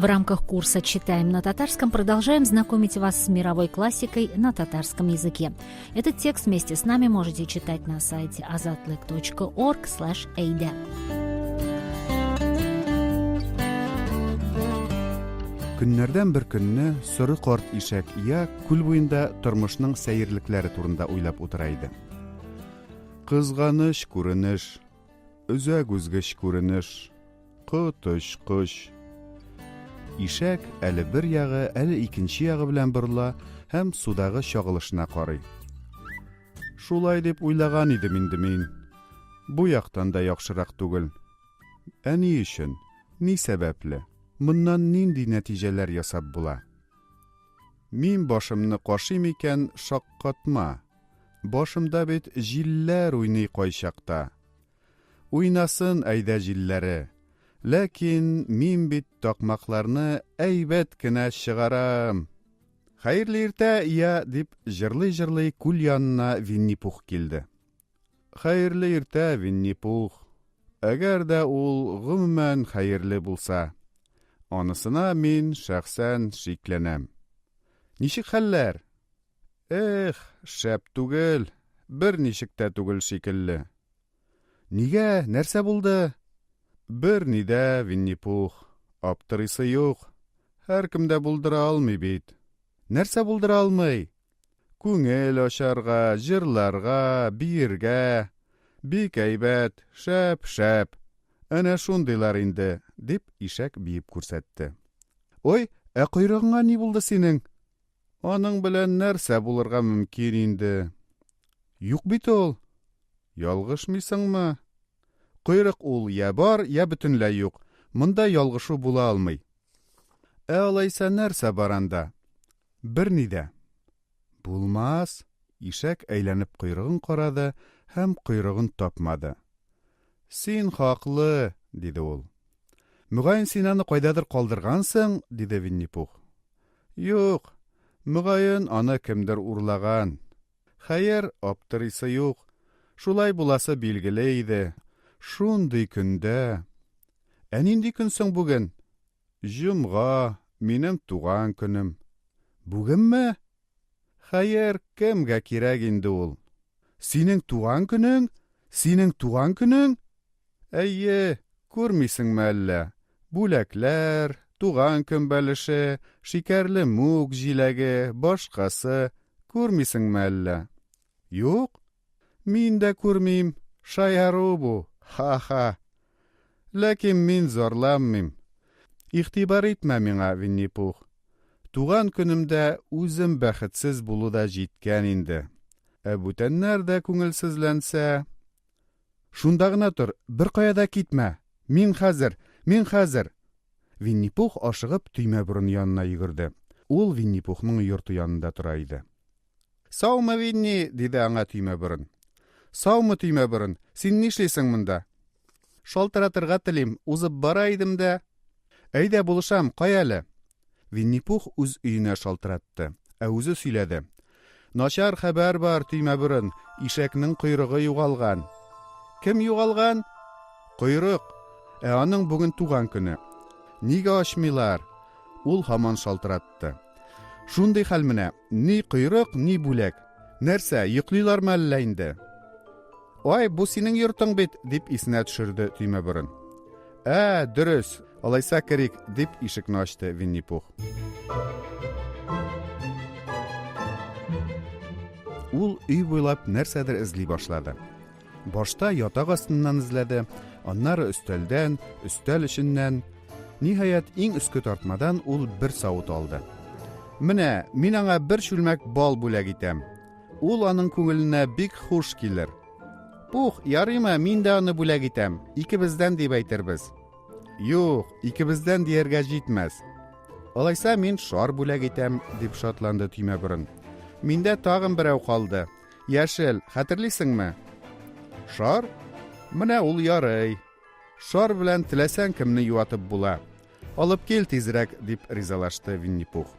В рамках курса «Читаем на татарском» продолжаем знакомить вас с мировой классикой на татарском языке. Этот текст вместе с нами можете читать на сайте azatlyk.org eyde. Көннәрдән бер көнне соры карт ишәк Ия күл буенда тормышның сәерлекләре турында уйлап утыра иде. Кызганыч күренеш, өзәк өзгеч күренеш, коточкыч. Ишәк әле бер ягы, әле икенче ягы белән борыла һәм судагы чагылышына карый. Шулай дип уйлаган идем инде мин. Бу яктан да яхшырак түгел. Ә ни өчен? Ни сәбәпле? Моннан нинди нәтиҗәләр ясап була? Мин башымны кашыйм икән, шаккатма. Башымда бит җилләр уйный кайчакта. Уйнасын әйдә җилләре. Ләкин мин бит такмакларны әйбәт кенә чыгарам. Хәерле иртә, Ия, дип җырлый-җырлый күл янына Винни-Пух килде. Хәерле иртә, Винни-Пух. Әгәр дә ул гомумән хәерле булса. Анысына мин шәхсән шикләнәм. Ничек хәлләр? Эх, шәп түгел, берничек тә түгел шикелле. Нигә, нәрсә булды? Берни дә, Винни-Пух. Аптырыйсы юк. Һәркем дә булдыра алмый бит. Нәрсә булдыра алмый? Күңел ачарга, җырларга, биергә. Бик әйбәт, шәп, шәп. Әнә шундыйлар инде, дип ишәк биеп күрсәтте. Ой, ә койрыгыңа ни булды синең? Аның белән нәрсә булырга мөмкин инде? Юк бит ул. Ялгышмыйсыңмы? Койрык ул я бар, я бөтенләй юк. Монда ялгышу була алмый. Ә алайса нәрсә бар анда? Берни дә. Булмас! Ишәк әйләнеп койрыгын карады һәм койрыгын тапмады. Син хаклы, диде ул. Мөгаен, син аны кайдадыр калдыргансың, диде Винни-Пух. Юк, мөгаен, аны кемдер урлаган. Хәер, аптырыйсы юк. Шулай буласы билгеле иде. Шундый көндә. Ә нинди көн соң бүген? Җомга, минем туган көнем. Бүгенме? Хәер, кемгә кирәк инде ул? Синең туган көнең? Синең туган көнең? Әйе, күрмисеңме әллә? Бүләкләр, туган көн бәлеше, шикәрле мүк җиләге, башкасы, күрмисеңме әллә? Юк? Мин дә күрмим, шаяру бу, ха-ха. Ләкин мин зарланмыйм. Игътибар итмә миңа, Винни-Пух. Туган көнемдә үзем бәхетсез булу да җиткән инде. Ә бүтәннәр дә күңелсезләнсә... Шунда гына тор, беркая да китмә! Мин хәзер! Мин хәзер! Винни-Пух ашыгып Төймәборын янына йөгерде. Ул Винни-Пухның йорты янында тора иде. Саумы, Винни! диде аңа Төймәборын. Саумы, Төймәборын! Син нишлисең монда? Шалтыратырга телим, узып бара идем дә. Әйдә, булышам, кая әле? Винни-Пух үз өенә шалтыратты, ә үзе сөйләде. Начар хәбәр бар, Төймәборын, ишәкнең койрыгы югалган. Кем югалган? Койрык. Ә аның бүген туган көне. Нигә ачмыйлар? Ул һаман шалтыратты. Шундый хәл менә, ни койрык, ни бүләк. Нәрсә, йоклыйлармы әллә инде? Ай, бу синең йортың бит, дип исенә төшерде Төймәборын. Ә, дөрес, алайса керик, дип ишекне ачты Винни-Пух. Ул өй буйлап нәрсәдер эзли башлады. Башта ятак астыннан эзләде, аннары өстәлдән, өстәл эченнән. Ниһаять, иң өске тартмадан ул бер савыт алды. Менә, мин аңа бер чүлмәк бал бүләк итәм. Ул аның күңеленә бик хуш килер. Пух, ярыймы, мин дә аны бүләк итәм. Икебездән дип әйтербез. Юк, икебездән дияргә җитмәс. Алайса мин шар бүләк итәм, дип шатланды Төймәборын. Миндә тагын берәү калды. Яшел, хәтерлисеңме? Шар? Менә ул ярый. Шар белән теләсәң кемне юатып була. Алып кил тизрәк, дип ризалашты Винни-Пух.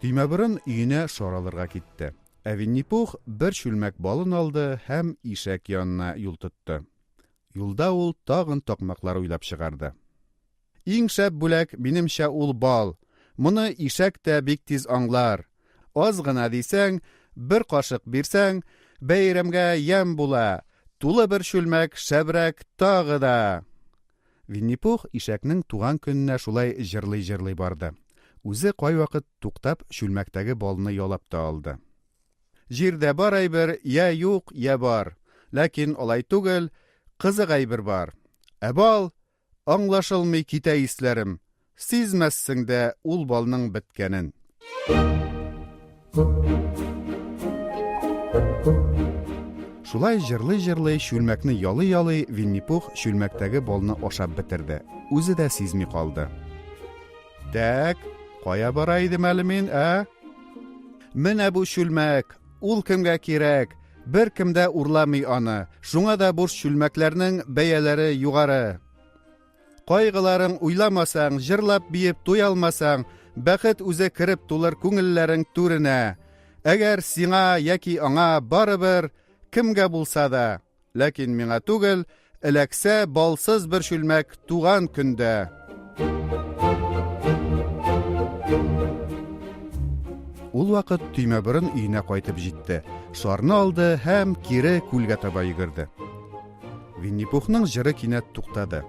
Төймәборын өенә шар алырга китте. Ә Винни-Пух бер чүлмәк балын алды һәм ишәк янына юл тотты. Юлда ул тагын такмаклар уйлап чыгарды. Иң шәп бүләк, минемчә, ул бал. Моны ишәк тә бик тиз аңлар. Аз гына дисәң, бер кашык бирсәң, бәйрәмгә ямь була, тулы бер чүлмәк шәбрәк тагы да! Винни-Пух ишәкнең туган көненә шулай җырлый-җырлый барды. Үзе кайвакыт туктап чүлмәктәге балны ялап та алды. Җирдә бар әйбер йә юк, йә бар. Ләкин алай түгел, кызык әйбер бар. Ә бал, аңлашылмый китә исләрем. Сизмәссең дә ул балның беткәнен. Шулай җырлый-җырлый, чүлмәкне ялый-ялый, Винни-Пух чүлмәктәге балны ашап бетерде. Үзе дә сизми калды. Тәк, кая бара идем әле мин, ә? Менә бу чүлмәк, ул кемгә кирәк? Беркем дә урламый аны. Шуңа да буш чүлмәкләрнең бәяләре югары. Кайгыларың уйламасаң, җырлап-биеп туялмасаң, бәхет үзе кереп тулыр күңелләрең түренә. Әгәр сиңа яки аңа барыбер, кемгә булса да, ләкин миңа түгел, эләксә балсыз бер чүлмәк туган көндә. Ул вакыт Төймәборын өенә кайтып җитте, шарны алды һәм кире күлгә таба йөгерде. Винни-Пухның җыры кинәт туктады.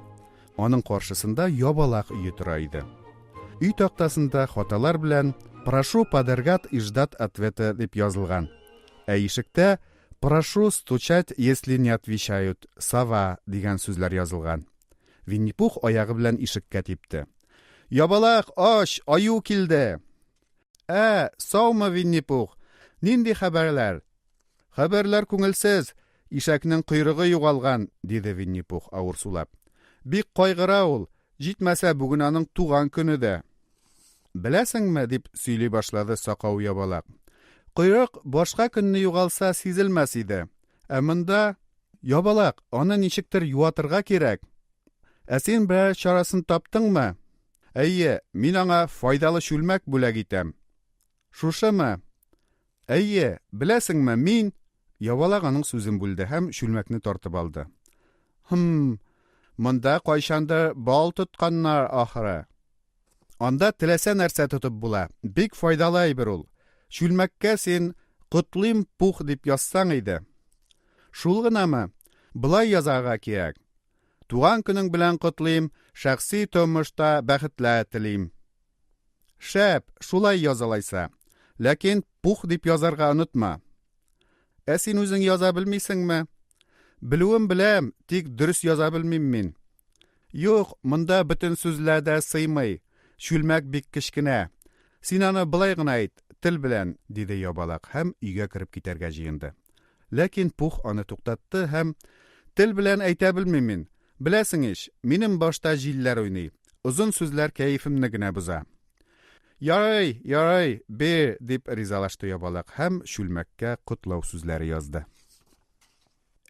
Аның каршысында ябалак өе тора иде. Өй тактасында хаталар белән «Прошу подергать и ждать ответа» дип язылган. Ә ишектә «Прошу стучать, если не отвечают, сова» дигән сүзләр язылган. Винни-Пух аягы белән ишеккә типте. Ябалак, ач, аю килде! Ә, саумы, Винни-Пух! Нинди хәбәрләр? Хәбәрләр күңелсез, ишәкнең койрыгы югалган, диде Винни-Пух авыр сулап. Бик кайгыра ул, җитмәсә бүген аның туган көне дә. Беләсеңме, дип сөйли башлады Сакау Ябалак. Койрык башка көнне югалса сизелмәс иде. Ә монда, Ябалак, аны ничектер юатырга кирәк. Ә син берәр чарасын таптыңмы? Әйе, мин аңа файдалы чүлмәк бүләк итәм. Шушымы? Әйе, беләсеңме, мин... Ябалак аның сүзен бүлде һәм чүлмәкне тартып алды. Хм, монда кайчандыр бал тотканнар, ахры. Анда теләсә нәрсә тотып була, бик файдалы әйбер ул. Чүлмәккә син Котлыйм Пух дип язсаң иде. Шул гынамы? Болай язарга кирәк. Туган көнең белән котлыйм, шәхси тормышта бәхетләр телим. Шәп, шулай яз алайса. Ләкин пух дип язарга онытма. Ә син үзең яза белмисеңме? Белүен беләм, тик дөрес яза белмим мин. Юк, монда бөтен сүзләр дә сыймый. Чүлмәк бик кечкенә. Син аны болай гына әйт, тел белән, диде Ябалак һәм өйгә кереп китәргә җыенды. Ләкин Пух аны туктатты һәм, Тел белән әйтә белмим мин. Беләсең ич, минем башта җилләр уйный. Озын сүзләр кәефемне генә боза. Ярый, ярый, бир, дип ризалашты Ябалак һәм чүлмәккә котлау сүзләре язды.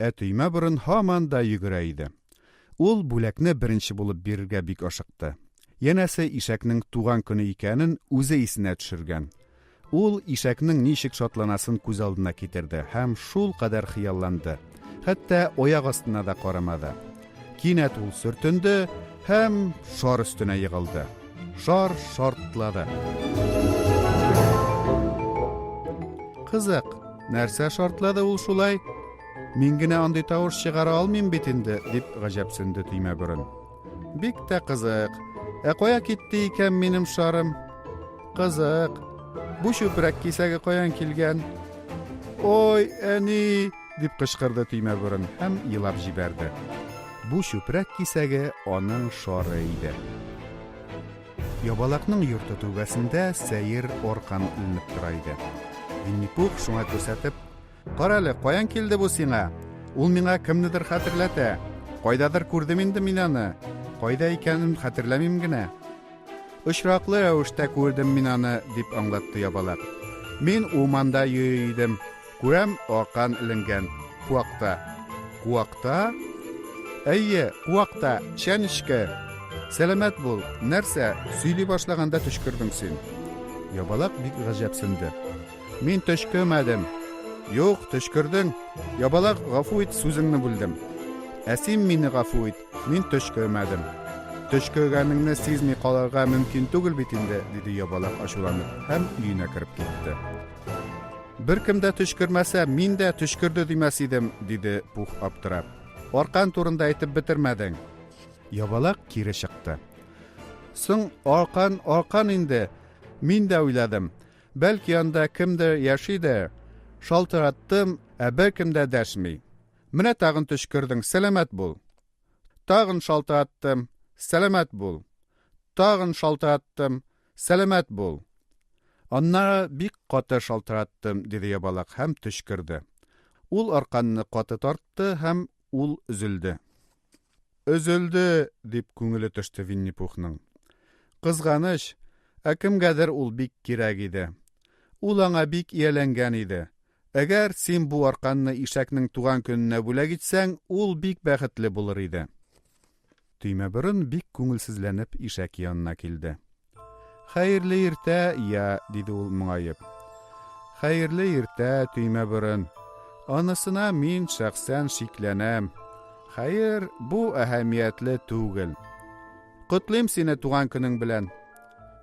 Ә Төймәборын һаман да йөгерә иде. Ул бүләкне беренче булып бирергә бик ашыкты. Янәсе, ишәкнең туган көне икәнен үзе исенә төшергән. Ул ишәкнең ничек шатланасын күз алдына китерде һәм шулкадәр хыялланды, хәтта аяк астына да карамады. Кинәт ул сөртенде һәм шар өстенә егылды. Шар шартлады. Кызык, нәрсә шартлады ул шулай? Мин генә андый тавыш чыгара алмыйм бит инде, дип гаҗәпсенде Төймәборын. Бик тә кызык. Ә кая китте икән минем шарым? Кызык. Бу чүпрәк кисәге каян килгән? Ой, әни! дип кычкырды Төймәборын һәм елап җибәрде. Бу чүпрәк кисәге аның шары иде. Ябалакның йорты түбәсендә сәер аркан эленеп тора иде. Винни-Пух шуңа күрсәтеп, Карале, каян килде бу сиңа? Ул миңа кемнедер хәтерләтә. Кайдадыр күрдем инде мин аны. Кайда икәнен хәтерләмим генә. Очраклы рәвештә күрдем мин аны, дип аңлатты Ябалак. Мин урманда йөри идем. Күрәм, аркан эленгән. Куакта. Куакта? Әйе, куакта, чәнечке. Сәламәт бул. Нәрсә, сөйли башлаганда төчкердең син. Ябалак бик гаҗәпсенде. Мин төчкермәдем. Юк, төчкердең. Ябалак, гафу ит, сүзеңне бүлдем. Ә син мине гафу ит, мин төчкермәдем. Төчкергәнеңне сизми калырга мөмкин түгел бит инде, диде Ябалак ачуланып һәм өенә кереп китте. Беркем дә төчкермәсә, мин дә төчкерде димәс идем, диде Пух аптырап. Аркан турында әйтеп бетермәдең. Ябалак кире чыкты. Соң, аркан, аркан инде. Мин дә уйладым. Бәлки анда кемдер яшидер. Шалтыраттым, ә беркем дә дәшми. Менә тагын төчкердең, сәламәт бул. Тагын шалтыраттым, сәламәт бул. Тагын шалтыраттым, сәламәт бул. Аннары бик каты шалтыраттым, диде Ябалак һәм төчкерде. Ул арканны каты тартты һәм ул өзелде. Өзелде, дип күңеле төште Винни-Пухның. Кызганыч, ә кемгәдер ул бик кирәк иде. Ул аңа бик ияләнгән иде. Әгәр син бу арканны ишәкнең туган көненә бүләк итсәң, ул бик бәхетле булыр иде. Төймәборын бик күңелсезләнеп ишәк янына килде. Хәерле иртә, Ия, диде ул моңаеп. Хәерле иртә, Төймәборын. Анысына мин шәхсән шикләнәм. Хәер, бу әһәмиятле түгел. Котлыйм сине туган көнең белән.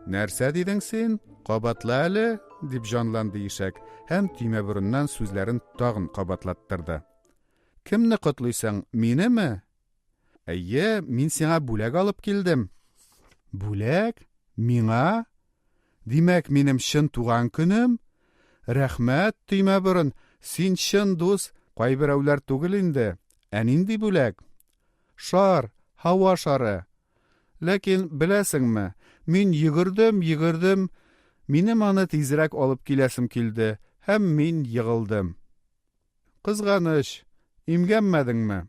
Нәрсә дидең син? Кабатла әле, дип җанланды ишәк һәм Төймәборыннан сүзләрен тагын кабатлаттырды. Кемне котлыйсың, минеме? Әйе, мин сиңа бүләк алып килдем. Бүләк? Миңа? Димәк, минем чын туган көнем? Рәхмәт, Төймәборын, син чын дус, кайберәүләр түгел инде. Ә нинди бүләк? Шар, һава шары. Ләкин, беләсеңме, мин йөгердем, йөгердем, минем аны тизрәк алып киләсем килде, һәм мин егылдым. Кызганыч, имгәнмәдеңме?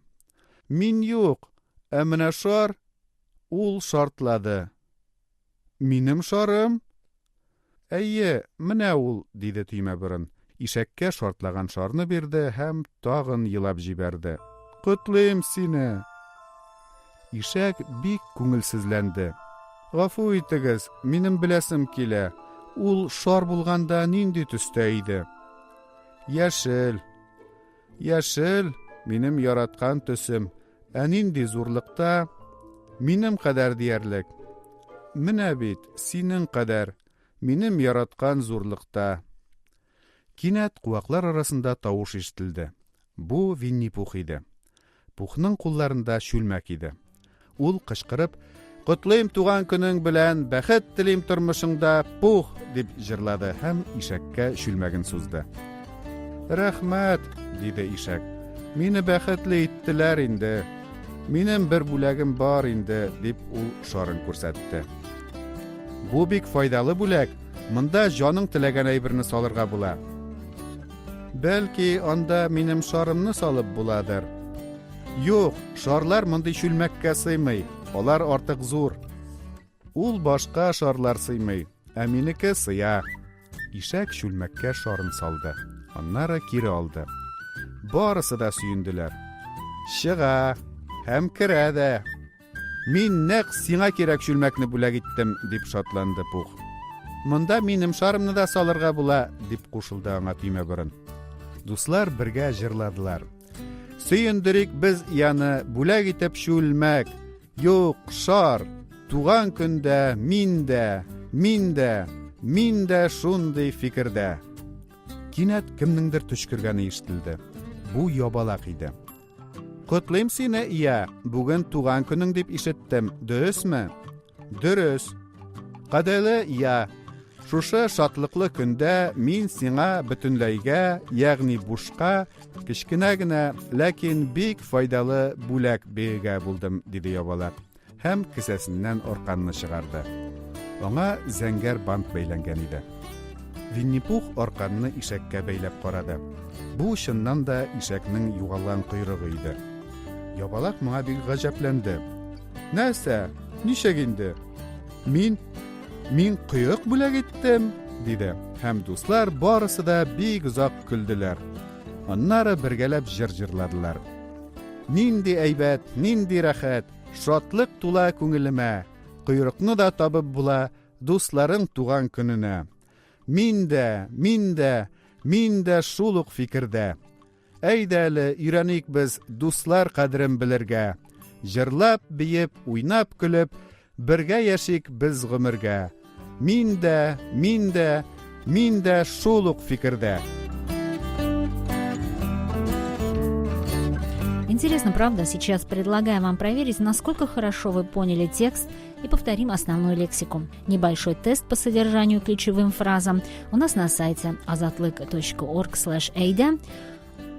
Мин юк, ә менә шар, ул шартлады. Минем шарым? Әйе, менә ул, диде Төймәборын. Ишәккә шартлаган шарны бирде һәм тагын елап җибәрде. Котлыйм сине! Ишәк бик күңелсезләнде. Гафу итегез, минем беләсем килә, ул шар булганда нинди төстә иде? Яшел. Яшел, минем яраткан төсем. Ә нинди зурлыкта? Минем кадәр диярлек. Менә бит, синең кадәр, минем яраткан зурлыкта. Кинәт куаклар арасында тавыш ишетелде. Бу Винни-Пух иде. Пухның кулларында чүлмәк иде. Ул кычкырып, Котлыйм туган көнең белән, бәхет телим тормышыңда, Пух! дип җырлады һәм ишәккә чүлмәген сузды. Рәхмәт, диде ишәк. Мине бәхетле иттеләр инде. Минем бер бүләгем бар инде, дип ул шарын күрсәтте. Бу бик файдалы бүләк. Монда җаның теләгән әйберне салырга була. Бәлки, анда минем шарымны салып буладыр. Юк, шарлар мондый чүлмәккә сыймый, алар артык зур. Ул башка шарлар сыймый, ә минеке сыя. Ишәк чүлмәккә шарын салды, аннары кире алды. Барысы да сөенделәр. Чыга һәм керә дә. Мин нәкъ сиңа кирәк чүлмәкне бүләк иттем, дип шатланды Пух. Монда минем шарымны да салырга була, дип кушылды аңа Төймәборын. Дуслар бергә җырладылар. Сөендерик без яны бүләк итеп чүлмәк. Юк, шар. Туган көндә мин дә, мин дә, мин дә шундый фикердә. Кинәт кемнеңдер төчкергәне ишетелде. Бу ябалак иде. Котлыйм сине, ия, бүген туган көнең дип ишеттем, дөресме? Дөрес. Кадерле ия, шушы шатлыклы көндә мин сиңа бөтенләйгә, ягъни бушка, кечкенә генә, ләкин бик файдалы бүләк бирергә булдым, диде ябалак. Һәм кесәсеннән арканны чыгарды. Аңа зәңгәр бант бәйләнгән иде. Винни-Пух арканны ишәккә бәйләп карады. Бу чыннан да ишәкнең югалган койрыгы иде. Ябалак моңа бик гаҗәпләнде. Нәрсә? Ничек инде? Мин мин койрык бүләк иттем, диде. Һәм дуслар барысы да бик озак көлделәр. Аннары бергәләп җыр җырладылар. Нинди әйбәт, нинди рәхәт, шатлык тула күңелемә. Койрыкны да табып була дусларың туган көненә. Мин дә, мин дә, мин дә шул ук фикердә. Әйдә әле, өйрәник без дуслар кадерен белергә. Җырлап, биеп, уйнап, көлеп, бергә яшик без гомергә. Мин дә, мин дә, мин дә шул ук фикердә. Интересно, правда? Сейчас предлагаю вам проверить, насколько хорошо вы поняли текст и повторим основную лексику. Небольшой тест по содержанию ключевым фразам у нас на сайте azatlyk.org/eyda.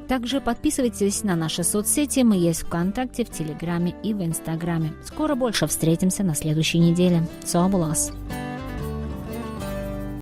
Также подписывайтесь на наши соцсети. Мы есть ВКонтакте, в Телеграме и в Инстаграме. Скоро больше встретимся на следующей неделе. Сау булыгыз.